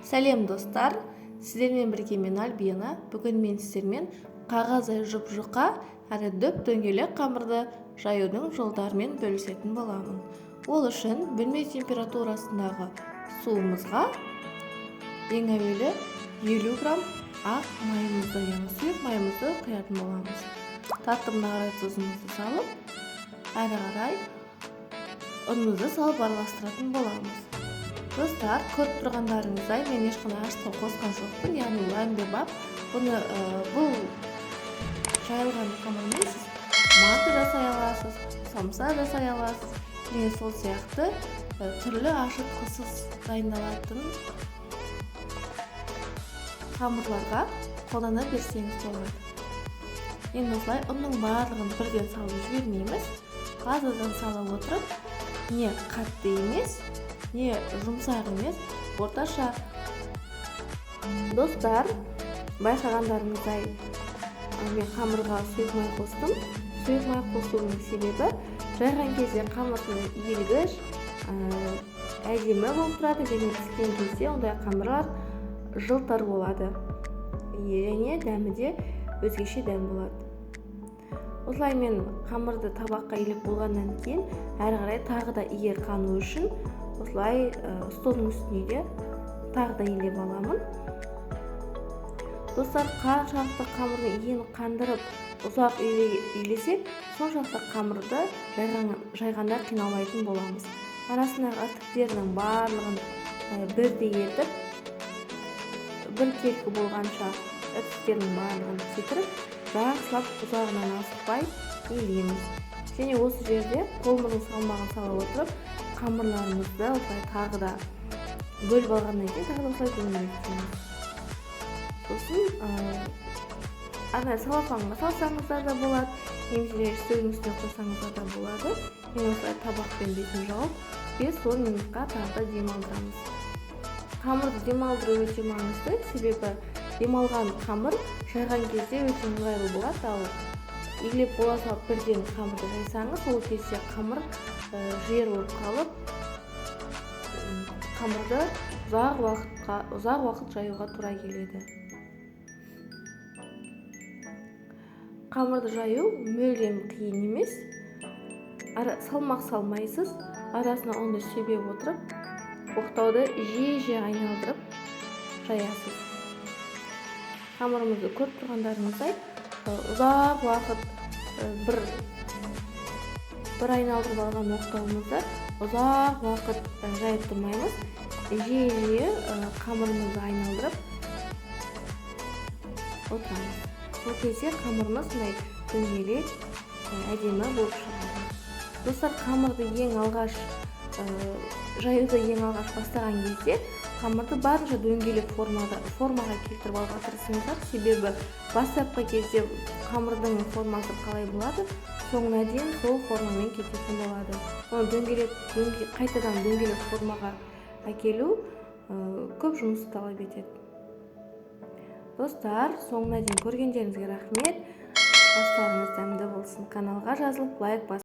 Сәлем, достар! Сіздермен бірге мен, Альбина. Бүгін мен сіздермен қағаздай жұп-жұқа әрі дөп-дөңгелек қамырды жаюдың жолдарымен бөлісетін боламын. Ол үшін бөлме температурасындағы суымызға ең әуелі 50 грамм ақ майымызды, яғни сұйық майымызды құятын боламыз. Татымына қарай тұзымызды салып, әрі қарай ұнымызды салып араластыратын боламыз. Достар, көріп тұрғандарыңыздай, мен ешқандай ашытқы қосқан жоқпын, яғни ол әмбебап. Бұны, бұл жайылған қамырмен сіз манты жасай аласыз, самса жасай аласыз және сол сияқты түрлі ашытқысыз дайындалатын қамырларға қолдана берсеңіз болады. Енді осылай ұнның барлығын бірден салып жібермейміз. Аз аздан сала отырып, не қатты емес, не жұмсақ емес, орташа. Достар, байқағандарыңыздай, мен қамырға сұйық май қостым. Сұйық май қосуымның себебі, жайған кезде қамыр иілгіш, әдемі болып тұрады және піскен кезде ондай қамырлар жылтыр болады және дәмі де өзгеше дәм болады. Осылай мен қамырды табаққа илеп болғаннан кейін, әрі қарай тағы да иі қану үшін осылай столдың үстіне де тағы да илеп аламын. Достар, қаншалықты қамырдың иін қандырып, ұзақ илесек, соншалықты қамырды жайғанда қиналмайтын боламыз. Арасындағы іртіктерінің барлығын бірдей етіп, біркелкі болғанша іртіктердің барлығын кетіріп, жақсылап ұзағынан асықпай илейміз. Және осы жерде қолымыздың салмағын сала отырып, қамырларымызды осылай тағы да бөліп алғаннан кейін, тағы да осылай дөңгелектейміз. Сосын арнайы целлофанға салсаңыздар да болады немесе үстелдің үстіне қойсаңыздар да болады. Мен осылай табақпен бетін жауып, 5-10 минутқа тағы да демалдырамыз. Қамырды демалдыру өте маңызды, себебі демалған қамыр жайған кезде өте ыңғайлы болады. Ал илеп бола салып бірден қамырды жайсаңыз, ол кезде қамыр жиырылып қалып, қамырды ұзақ уақыт жаюға тура келеді. Қамырды жаю мүлдем қиын емес. Салмақ салмайсыз, арасына ұнды себе отырып, оқтауды жиі-жиі айналдырып жаясыз. Қамырымызды көріп тұрғандарыңыздай, ұзақ уақыт бір айналдырып алған оқтауымызды ұзақ уақыт жайып тұрмаймыз. Жиі-жиі қамырымызды айналдырып отырамыз. Сол кезде қамырымыз мындай дөңгелек, әдемі болып шығады. Достар, қамырды ең алғаш жаюды ең алғаш бастаған кезде қамырды барынша дөңгелек формаға келтіріп алуға тырысыңыздар, себебі бастапқы кезде қамырдың формасы қалай болады, соңына дейін сол формамен кететін болады. Оны қайтадан дөңгелек формаға әкелу көп жұмысты талап етеді. Достар, соңына дейін көргендеріңізге рахмет. Астарыңыз дәмді болсын. Каналға жазылып, лайк басып